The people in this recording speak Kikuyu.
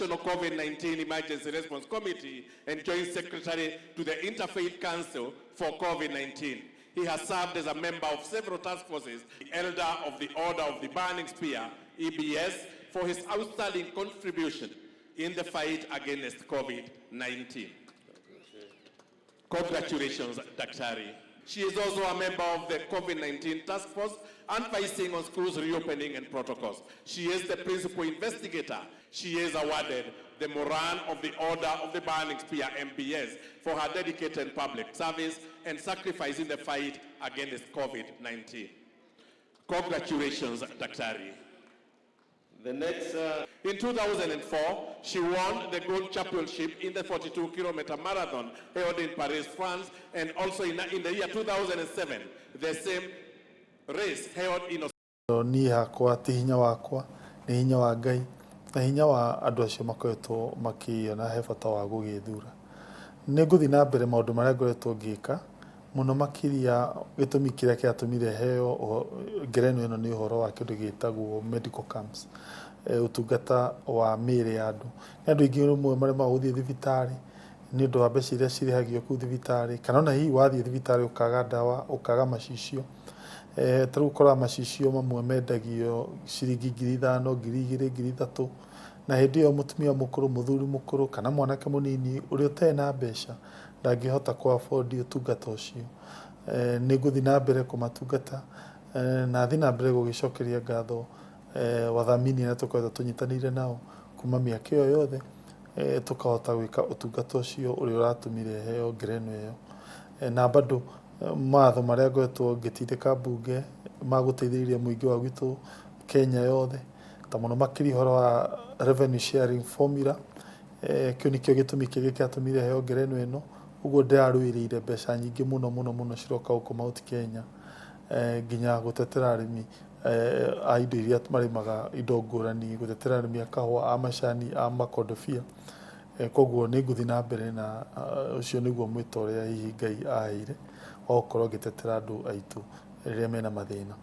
National COVID-19 Emergency Response Committee and Joint Secretary to the Interfaith Council for COVID-19. He has served as a member of several task forces, the Elder of the Order of the Burning Spear, EBS, for his outstanding contribution in the fight against COVID-19. Congratulations, Daktari. She is also a member of the COVID-19 task force advising on schools reopening and protocols. She is the principal investigator. She is awarded the Moran of the Order of the Burning Spear, MBS, for her dedicated public service and sacrifice in the fight against COVID-19. Congratulations, Daktari. The next In 2004, she won the gold championship in the 42-kilometer marathon held in Paris, France, and also in the year 2007, the same race held in Niĩ hakwa ti hinya wakwa, nĩ hinya wa Ngai na hinya wa andũ acio makoretwo makĩona he bata wa gũgĩthura. Nĩ ngũthiĩ na mbere maũndũ marĩa ngoretwo ngĩka, mũno makĩria gĩtũmi kĩrĩa kĩratũmire heo ngerenwa ĩno nĩ ũhoro wa kĩndũ gĩtagwo medical camps, ũtungata wa mĩĩrĩ ya andũ. Nĩ andũ aingĩ rĩmwe maremagwo gũthiĩ thibitarĩ nĩ ũndũ wa mbeca iria cirĩhagio kũu thibitarĩ, kana ona hihi wathiĩ thibitarĩ ũkaga ndawa, ũkaga macicio. Ta rĩu ũkoraga macicio mamwe mendagio ciringi 5,000, 2,000, 3,000, na hĩndĩ ĩyo mũtumia mũkũrũ, mũthuri mũkũrũ kana mwanake mũnini ũrĩa ũtarĩ na mbeca ndangĩhota kũ afford ũtungata ũcio. Nĩ ngũthiĩ na mbere kũmatungata na thiĩ na mbere gũgĩcokeria ngatho wathamini arĩa tũkoretwo tũnyitanĩire nao kuma mĩaka ĩyo yothe, tũkahota gwĩka ũtungata ũcio ũrĩa ũratũmire heo ngerenwa ĩyo. Na bado mawatho marĩa ngoretwo ngĩtindĩka mbunge ma gũteithĩrĩria mũingĩ wa gwitũ Kenya yothe, ta mũno makĩria ũhoro wa revenue sharing formula, kĩu nĩkĩo gĩtũmi kĩngĩ kĩratũmire heo ngerenwa ĩno. Ũguo ndĩrarũĩrĩire mbeca nyingĩ mũno mũno mũno ciroka gũkũ Mount Kenya, nginya gũtetera arĩmi a indo iria marĩmaga, indo ngũrani, gũtetera arĩmi a kahũa, a macani, a makondobia. Koguo nĩ ngũthiĩ na mbere na ũcio nĩguo mwĩto ũrĩa hihi Ngai aheire wa gũkorwo ngĩtetera andũ aitũ rĩrĩa mena mathĩna.